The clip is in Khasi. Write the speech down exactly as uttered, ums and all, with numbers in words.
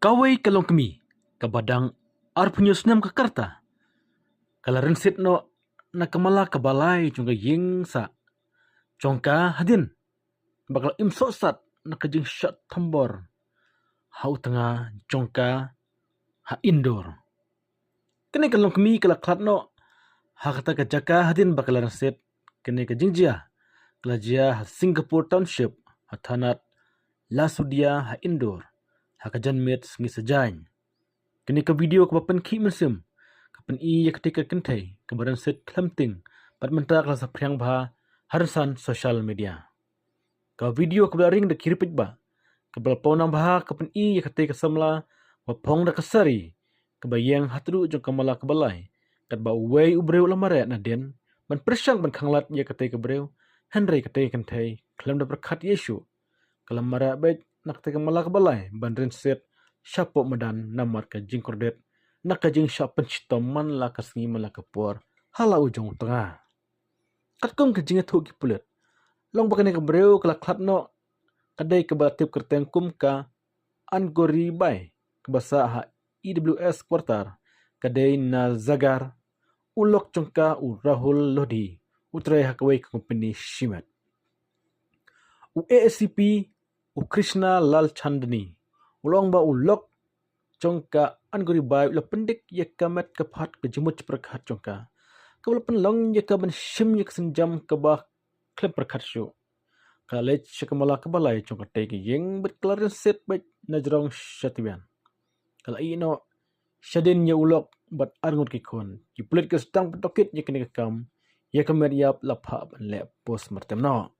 Kawei ka longkmie kaba dang arphew snem ka rta ka la rynsied noh na ka mala kaba lai jong ka ïing sah jong ka hadien ba ka la im sohsat na ka jingshah thombor ha u tnga jong ka ha Indore. Kane ka longkmie ka la khlad noh ha kata ka jaka hadien ba ka la rynsied. Kane ka jingjia ka la jia ha Singapore Township, ha thanat Lasudia, ha Indore, ha ka janmiet sngi Saitjaiñ. Kane ka video kaba pynkhih mynsiem ka pyni ïa katei ka kynthei kaba rynsied khlem tieng, bad mynta ka la saphriang bha ha rynsan social media. Ka video kaba la ring da ki riewpaidbah kaba la pawnam bha ka pyni ïa katei ka samla ba phong da ka sari kaba ïeng ha tnga jong ka mala kaba lai, katba uwei u briew u la mareh nadien ban pyrshang ban khanglad ïa katei ka briew, hynrei katei ka kynthei khlem da pyrkhat ïa shuh ka la mareh beit na katei ka mala kaba lai ban rynsied shapoh madan namar ka jingkordit na ka jingshah pynshitom man la ka sngi man la ka por ha la u jong u tnga. Katkum ka jingïathuh ki pulit, long ba kane ka briew ka la khlad noh ka dei kaba la tip kyrteng kum ka Angoribai, kaba sah ha E W S Quarter, ka dei na Zagar, u lok jong ka u Rahul Lodhi u trei ha kawei ka kompeni shimet. U A S P, u Krishna Lal Chandni, u la ong ba u lok jong ka Angoribai u la pyndik ïa ka met ka phad ka jingmut jingpyrkhat jong ka, kaba la pynlong ïa ka ban shim ïa ka sienjam kaba khlem pyrkhat shuh. Ka la leit sha ka mala kaba lai jong katei ka ïing bad ka la rynsied beit na jrong sha tbian. Ka la ïeh noh shadien ïa u lok bad arngut ki khun. Ki pulit ki la sdang ban tohkit ïa kane ka kam, ïa ka met ïap la phah ban leh postmortem noh.